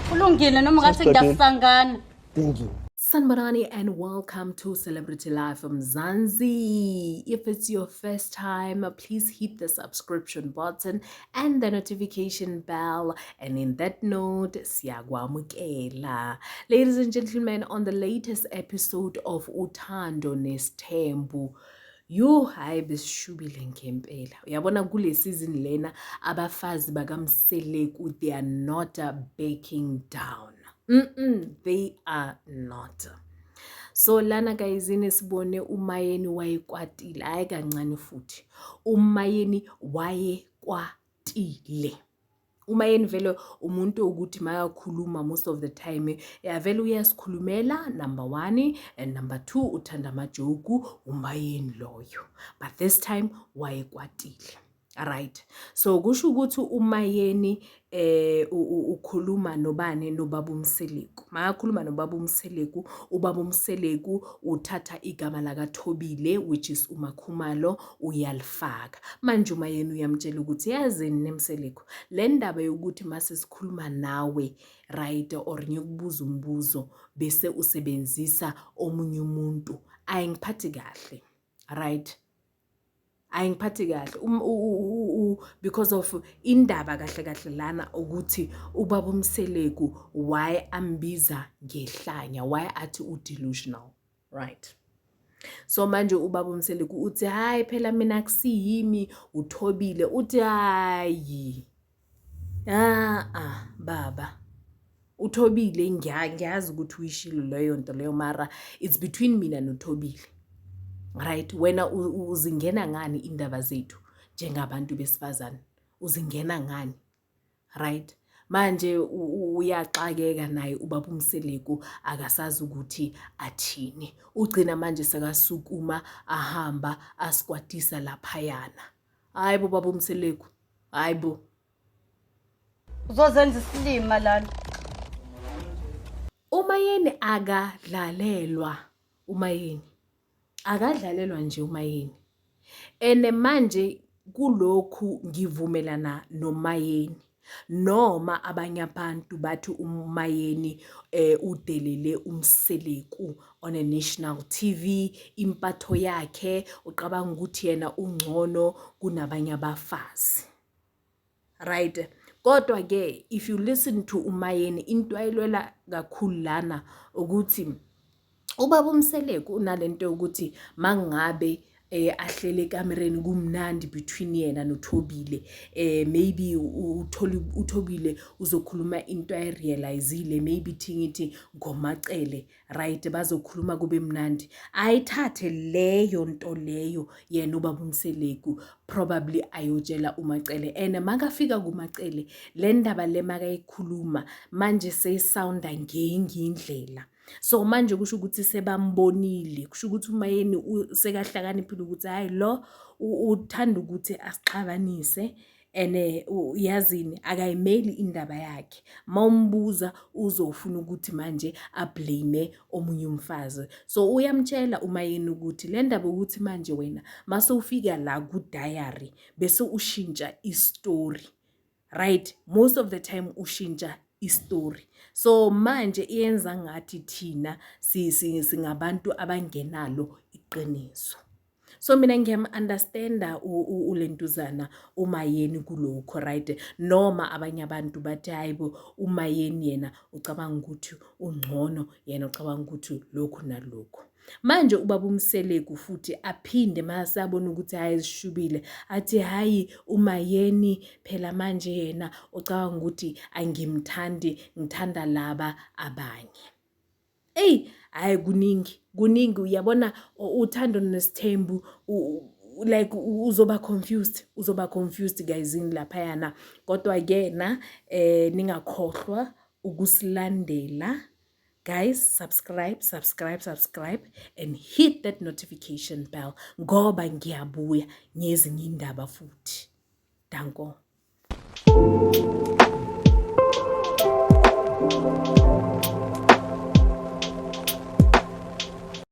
Kulungile noma ngathi Sesiqedile. ngiyasangana. Thank you. Sanbonani and welcome to Celebrity Life Mzansi. If it's your first time, please hit the subscription button and the notification bell. And in that note, siyakwamukela. Ladies and gentlemen, on the latest episode of Uthando Nesthembu, yo, hayi, besishubile ngempela. Uyabona kule season lena, abafazi bakaMseleku, they are not backing down. They are not. So lana gayizini sibone uMayeni wayekwatile, hayi kancane futhi. UMayeni wayekwatile. UMayeni vele umuntu ukuthi makakhuluma most of the time vele uyasikhulumela, number one, and number two, uthanda ama-joke uMayeni loyo, but this time wayekwatile. Right, so kusho ukuthi uMayeni ukhuluma nobani? Nobaba uMseleku. Makakhuluma nobaba uMseleku, ubaba uMseleku uthatha igama lakaThobile, which is uMakhumalo, uyalifaka. Manje uMayeni uyamtshela ukuthi, yazini neMseleku, le ndaba yokuthi mase sikhuluma nawe, right, or ngikubuza umbuzo bese usebenzisa omunye umuntu, ayingiphathi kahle, right? Ayingiphathi kahle because of indaba kahle kahle lana ukuthi ubaba uMseleku why ambiza ngehlanya, why athi u-delusional, right? So manje ubaba uMseleku uthi, hayi phela, mina akusiyimi, uThobile. Uthi, hayi, ah ah, baba uThobile, ngiyazi ukuthi uyishilo leyo nto leyo, mara it's between mina noThobile, right? Wena uzingena ngani indaba zethu njengabantu besifazane? Uzingena ngani? Right, manje uyaxakeka naye ubaba uMseleku, akasazi ukuthi athini. Ugcina manje sekasukuma ahamba, asikwatisa laphayana. Hayi bo, baba uMseleku, hayi bo. Uzozenza isilima lana. UMayeni akadlalelwa, uMayeni akadlalelwa nje uMayeni. Ene manje kulokhu ngivumelana noMayeni, noma abanye abantu bathi uMayeni udelele uMseleku on a national TV. Impatho yakhe, uqabanga ukuthi yena ungcono kunabanye abafazi, right? Kodwa ke if you listen to uMayeni, into ayilwela kakhulu lana ukuthi ubaba uMseleku unalento yokuthi mangabe ahlele ekamereni kumnandi between yena noThobile, maybe uthole uThobile uzokhuluma into ayi-realizile, maybe thingithi ngoMacele, right? Bazokhuluma kube mnandi, ayithathe leyo nto leyo yena ubaba uMseleku, probably ayotshela uMacele. And makafika kuMacele, le ndaba le makayikhuluma manje seyi-sounda ngenye indlela. So manje kusho ukuthi sebambonile, kusho ukuthi uMayeni sekahlakaniphile ukuthi hayi, lo uthanda ukuthi asixabanise and yazini, akayimeli indaba yakhe. Mawumbuza uzofuna ukuthi manje a-blame omunye umfazi. So uyamtshela uMayeni ukuthi le ndaba ukuthi manje wena mase ufika la ku-diary bese ushintsha i-story, right? Most of the time ushintsha i-story, so manje iyenza ngathi thina singabantu abangenalo iqiniso. So mina ngiyam-understanda ulentuzana uMayeni kulokho, right? Noma abanye abantu bathi, hayi bo, uMayeni yena ucabanga ukuthi ungcono, yena ucabanga ukuthi lokhu nalokhu. Manje ubaba uMseleku futhi aphinde masabona ukuthi hhayi, zishubile, athi, hhayi, uMayeni phela manje yena ucabanga ukuthi angimthandi, ngithanda laba abanye. Eyi, hhayi, kuningi, kuningi. Uyabona, Uthando Nesithembu, like uzoba confused, uzoba confused guyzini laphayana. Kodwa-ke na ningakhohlwa ukusilandela guys. Subscribe, subscribe, subscribe and hit that notification bell, ngoba ngiyabuya ngezinye indaba futhi. Danko.